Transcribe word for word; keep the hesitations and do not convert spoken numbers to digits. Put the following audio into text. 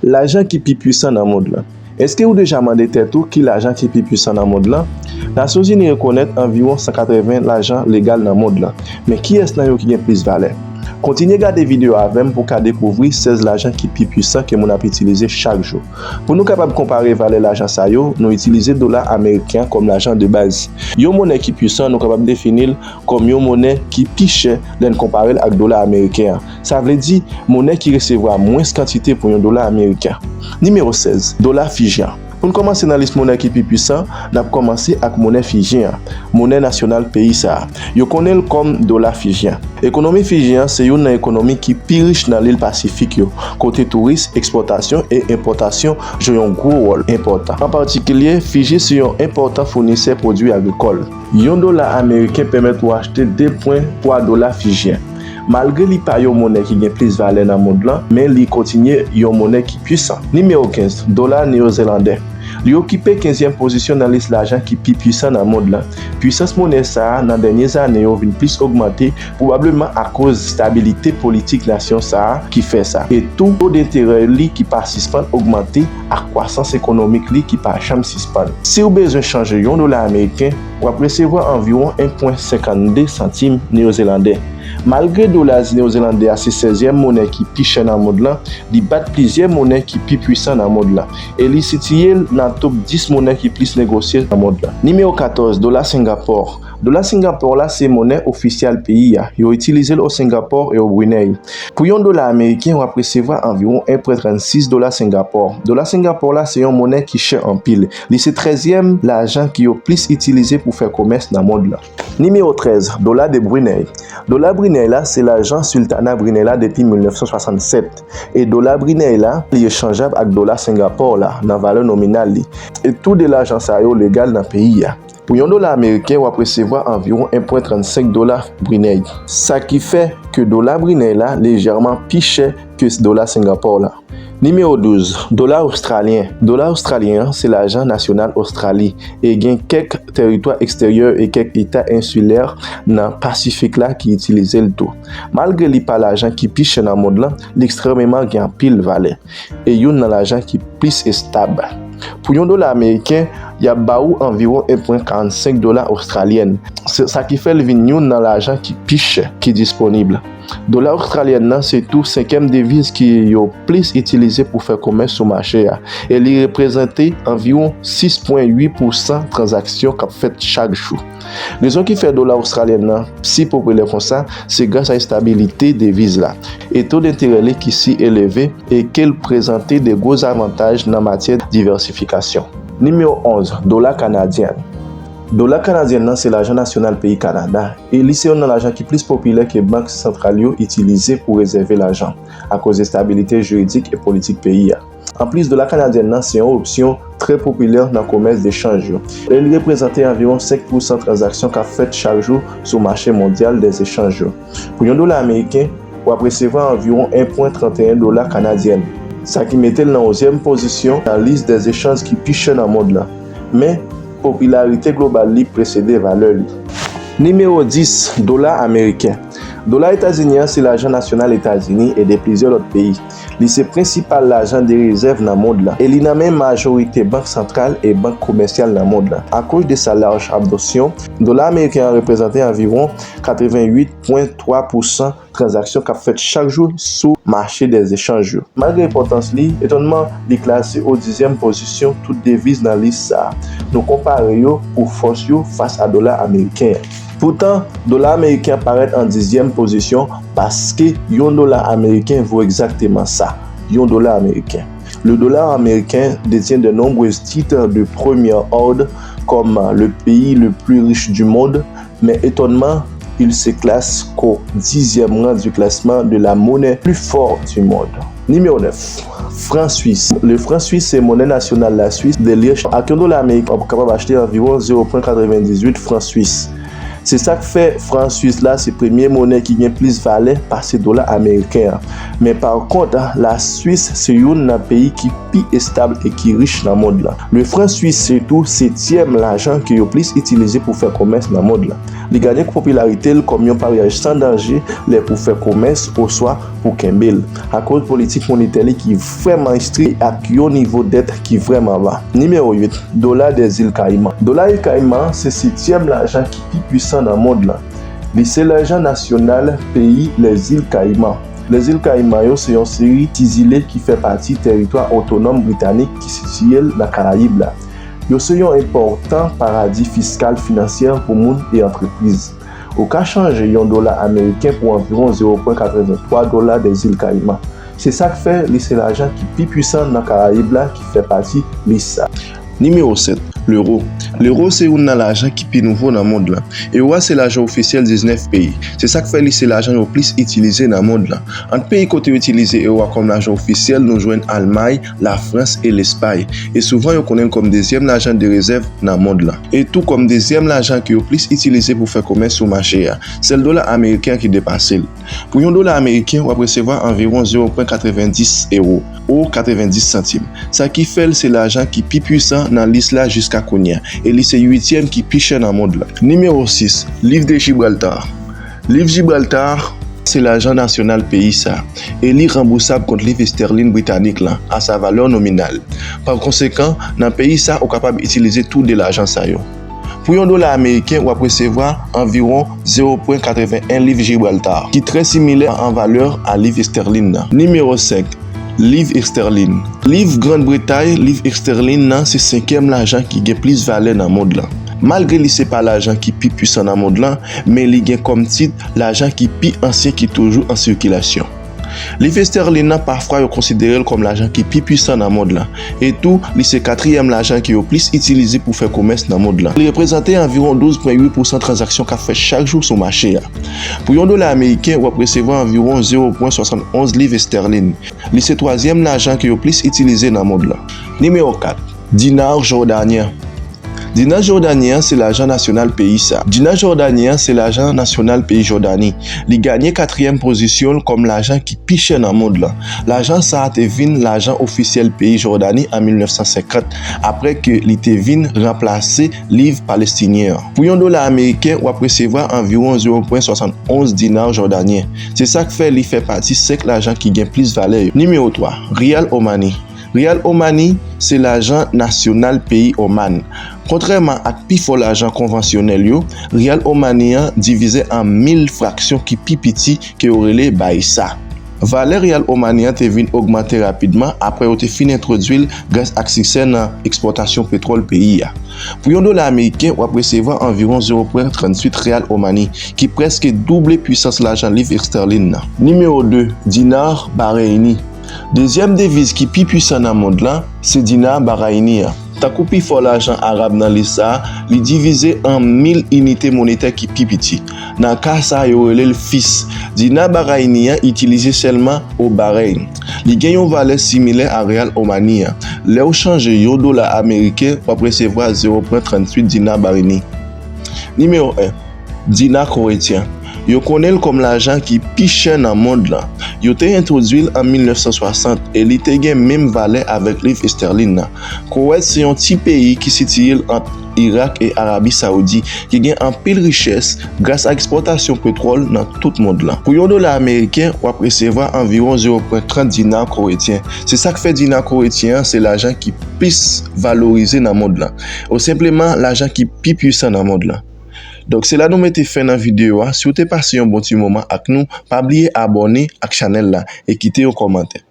Lajan ki pi pwisan nan mond lan. Èske ou deja mande tèt ou ki lajan ki pi pwisan nan mond lan? Nasyonzini rekonèt anviwon san katreven lajan legal nan mond lan. Men kiyès nan yo ki gen plis valè? Kontinye gade videyo avè m pou w ka dekouvri sèz lajan ki pi pwisan ke moun ap itilize chak jou. Pou nou kapab konpare valè lajan sa yo, nou itilize dola ameriken an kòm lajan de baz. Yon monè ki pwisan, nou kapab defini l kòm yon monè ki pi chè lè n konpare l ak dola ameriken an. Sa vle di, monè ki resevwa mwens kantite pou yon dola ameriken. Nimewo sèz, dola fijyen an. Pou n kòmanse nan lis monè ki pi pwisan, n ap kòmanse ak monè fijyen an, monè nasyonal peyi sa a. Yo konnen l kòm dola fijyen. Ekonomi fijyen an se youn nan ekonomi ki pi rich nan lil Pasifik yo, kote touris, ekspòtasyon e enpòtasyon jwe yon gwo wòl enpòtan. An patikilye, Fiji se yon enpòtan founisè pwodui agrikòl. Yon dola ameriken pèmèt ou achte de pwen twa dola fijyen. Malgre li pa yon monè ki gen plis valè nan mond lan, men li kontinye yon monè ki pwisan. Nimewo kenz, dola neyozelandè. Li okipe kenzyèm pozisyon nan lis lajan ki pi pwisan nan mond lan. Pwisans monè sa a nan dènye zane yo vin plis ogmante, pwobableman akoz stabilite politik nasyon sa a ki fè sa, e tou to denterè li ki pa sispann ogmante ak kwasans ekonomik li ki pa janm sispann. Si w bezwen chanje yon dola ameriken, w ap resevwa anviwon en pwen senkannde santim neyozelandè. Malgre dola neyozelandè a se sèzyèm monè ki pi chè nan mond lan, li bat plizyè monè ki pi pwisan nan mond lan, e li sitiye l nan top dis monè ki plis negosye nan mond lan. Nimewo katòz, dola Singapò. Dola Singapò la se monè ofisyal peyi a. Yo itilize l o Singapò e o Brunei. Pou yon dola ameriken, w ap resevwa anviwon en pwen trannsis dola Singapò. Dola Singapò la se yon monè ki chè anpil. Li se trèzyèm lajan ki yo plis itilize pou fè komès nan mond lan. Nimewo trèz, dola de Brunei. Dola Brunei la se lajan Siltana Brunei la depi mil nèf san swasannsèt. E dola Brunei la, li echanjab ak dola Singapò la nan valè nominal li. E tou de lajan sa yo legal nan peyi a. Pou yon dola ameriken, w ap resevwa anviwon en pwen trannsenk dola Brunei. Sa ki fè ke dola Brunei la lejèman pi chè ke dola Singapò la. Nimewo douz, dola ostralyen. Dola ostralyen an se lajan nasyonal Ostrali e gen kèk tèritwa eksteryè e kèk eta ensilè nan Pasifik la ki itilize l tou. Malgre li pa lajan ki pi chè nan mond lan, li ekstrèmeman gen anpil valè e youn nan lajan ki plis estab. Pou yon dola ameriken, y ap ba ou anviwon en pwen karannsenk dola ostralyèn, se- sa ki fè l vin youn nan lajan ki pi chè ki disponib. Dola ostralyèn nan se tou senkyèm deviz ki yo plis itilize pou fè komès sou mache a, e li reprezante anviwon sis pwen uit pousan tranzaksyon k ap fèt chak jou. Rezon ki fè dola ostralyèn nan si popilè konsa, se gras a estabilite deviz la e to denterè li ki si eleve, e ke l prezante de gwo zavantaj nan matyè divèsifikasyon. Nimewo onz, dola kanadyèn. Dola kanadyèn nan se lajan nasyonal peyi Kanada, e li se youn nan lajan ki plis popilè ke bank santral yo itilize pou rezève lajan, akoz estabilite jiridik e politik peyi a. Anplis, dola kanadyèn nan se yon opsyon trè popilè nan komès dechanj yo, e li reprezante anviwon senk pousan tranzaksyon k ap fèt chak jou sou mache mondyal dèzechanj yo. Pou yon dola ameriken, w ap resevwa anviwon en pwen tranteyen dola kanadyèn, sa ki mete l nan onzyèm pozisyon nan lis dèzechanj ki pi chè nan mond lan. Men, popilarite global li presede valè li. Nimewo dis, dola ameriken. Dola Etazini an se lajan nasyonal Etazini e de plizyè lòt peyi. Li se prensipal lajan de rezèv nan mond lan, e li nan men majorite bank santral e bank komèsyal nan mond lan. Akoz de sa laj absòpsyon, dola ameriken an reprezante anviwon katreventuit pwen twa pousan tranzaksyon k ap fèt chak jou sou mache dèzechanj yo. Malgre enpòtans li, etonnman, li klase o dizyèm pozisyon tout deviz nan lis sa a. Nou konpare yo pou fòs yo fas a dola ameriken an. Poutan, dola ameriken an parèt an dizyèm pozisyon paske yon dola ameriken vo egzakteman sa, yon dola ameriken. Le dollar américain détient de nombreux titres de premier ordre comme le pays le plus riche du monde, mais étonnamment, il se classe qu'au dixième rang du classement de la monnaie plus forte du monde. Nimewo nèf, fran swis. Le franc suisse se monè nasyonal Laswis, de Lièch. Ak yon dola ameriken, w ap kapab achte anviwon zewo pwen katrevendizuit fran swis. Se sa k fè fran swis la se premye monè ki gen plis valè pase dola ameriken an. Men pa kont, Laswis se youn nan peyi ki pi estab e ki rich nan mond lan. Le franc suisse se tou setyèm lajan ke yo plis itilize pou fè komès nan mond lan. Li gade popilarite l kòm yon paryaj san danje lè pou fè komès oswa pou kenbe l, akoz politik monetè li ki vrèman estrik ak yon nivo dèt ki vrèman ba. Nimewo uit, dola dèzil Kayiman. Dola il Kayiman se setyèm lajan ki pi pwisan nan mond lan. Li se lajan nasyonal peyi Lèzil Kayiman. Lèzil Kayiman yo se yon seri ti zile ki fè pati tèritwa otonòm britanik ki sitiye l nan Karayib la. Yo se yon enpòtan paradi fiskal finansyè pou moun e antrepriz. Ou ka chanje yon dola ameriken pou anviwon zewo pwen katrevenntwa dola dèzil Kayiman. Se sa k fè li se lajan ki pi pwisan nan Karayib la ki fè pati lis sa. Nimewo sèt, lewo. Lewo se youn nan lajan ki pi nouvo nan mond lan. Ewo a se lajan ofisyèl diznèf peyi. Se sa k fè li se lajan yo plis itilize nan mond lan. Ant peyi kote yo itilize ewo a kòm lajan ofisyèl, nou jwenn Almay, Lafrans e Lespay. E souvan yo konnen l kòm dezyèm lajan de rezèv nan mond lan. E tou kòm dezyèm lajan ke yo plis itilize pou fè komès sou mache a. Sèl dola ameriken an ki depase l. Pou yon dola ameriken, w ap resevwa anviwon zewo pwen katrevendis ewo, ou katrevendis santim. Sa ki fè l se lajan ki pi pwisan nan lis la jiska kounye a, e li se uityèm ki pi chè nan mond lan. Nimewo sis, liv de Gibraltar. Liv Gibraltar se lajan nasyonal peyi sa, e li ranbousab kont liv estèlin britanik lan a sa valè nominal. Pa konsekan, nan peyi sa, ou kapab itilize tou de lajan sa yo. Pou yon dola ameriken, w ap resevwa anviwon zewo pwen katreven en liv Gibraltar, ki trè similè an valè a liv estèlin nan. Nimewo senk, liv estèlin. Liv Grann Bretay, liv estèlin nan se senkyèm lajan ki gen plis valè nan mond lan. Malgre li se pa lajan ki pi pwisan nan mond lan, men li gen kòm tit lajan ki pi ansyen ki toujou an sikilasyon. Liv estèlin nan pafwa yo konsidere l kòm lajan ki pi pwisan nan mond lan. E tou, li se katriyèm lajan ke yo plis itilize pou fè komès nan mond lan. Li reprezante anviwon douz pwen uit pousan tranzaksyon k ap fèt chak jou sou mache a. Pou yon dola ameriken, w ap resevwa anviwon zewo pwen swasannonz liv estèlin. Li se twazyèm lajan ke yo plis itilize nan mond lan. Nimewo kat, dinar jòdanyen. Dinar jòdanyen an se lajan nasyonal peyi sa. Dinar jòdanyen an se lajan nasyonal peyi Jòdani. Li ganye katriyèm pozisyon l kòm lajan ki pi chè nan mond lan. Lajan sa a te vin lajan ofisyèl peyi Jòdani an mil nèf san senkant, apre ke li te vin ranplase liv palestinyen an. Pou yon dola ameriken, w ap resevwa anviwon zewo pwen swasannonz dinar jòdanyen. Se sa k fè li fè pati senk lajan ki gen plis valè yo. Nimewo twa, riyal Omani. Riyal Omani se lajan nasyonal peyi Oman. Kontrèman ak pifò lajan konvansyonèl yo, riyal Omani an divize an mil fraksyon ki pi piti ke yo rele baisa. Valè riyal Omani an te vin ogmante rapidman apre yo te fin entwodui l gras ak siksè nan ekspòtasyon petwòl peyi a. Pou yon dola ameriken, w ap resevwa anviwon zewo pwen tranntuit riyal Omani, ki prèske double pwisans lajan liv estèlin nan. Nimewo de, dinar Bareyni. Dezyèm deviz ki pi pwisan nan mond lan se dinar Barayni an. Tankou pifò lajan arab nan lis sa a, li divize an mil inite monetè ki pi piti. Nan ka sa a, yo rele l fis. Dinar Barayni an itilize sèlman o Bahrain. Li gen yon valè similè a riyal Omani an. Lè w chanje yon dola ameriken, w ap resevwa zewo pwen tranntuit dinar Barayni. Nimewo en, dinar kowetyen. Yo konnen l kòm lajan ki pi chè nan mond lan. Yo te entwodui l an mil nèf san swasant e li te gen menm valè avèk liv estèlin nan. Kowèt se yon ti peyi ki sitiye l ant Irak e Arabi Sawoudi, ki gen anpil richès gras a ekspòtasyon petwòl nan tout mond lan. Pou yon dola ameriken, w ap resevwa anviwon zewo pwen trant dinar kowetyen. Se sa k fè dinar kowetyen an se lajan ki plis valorize nan mond lan, ou senpleman lajan ki pi pwisan nan mond lan. Donk, se la nou mete fen nan videyo a. Si w te pase yon bon ti moman ak nou, pa bliye abòne ak chanèl la e kite yon kòmantè.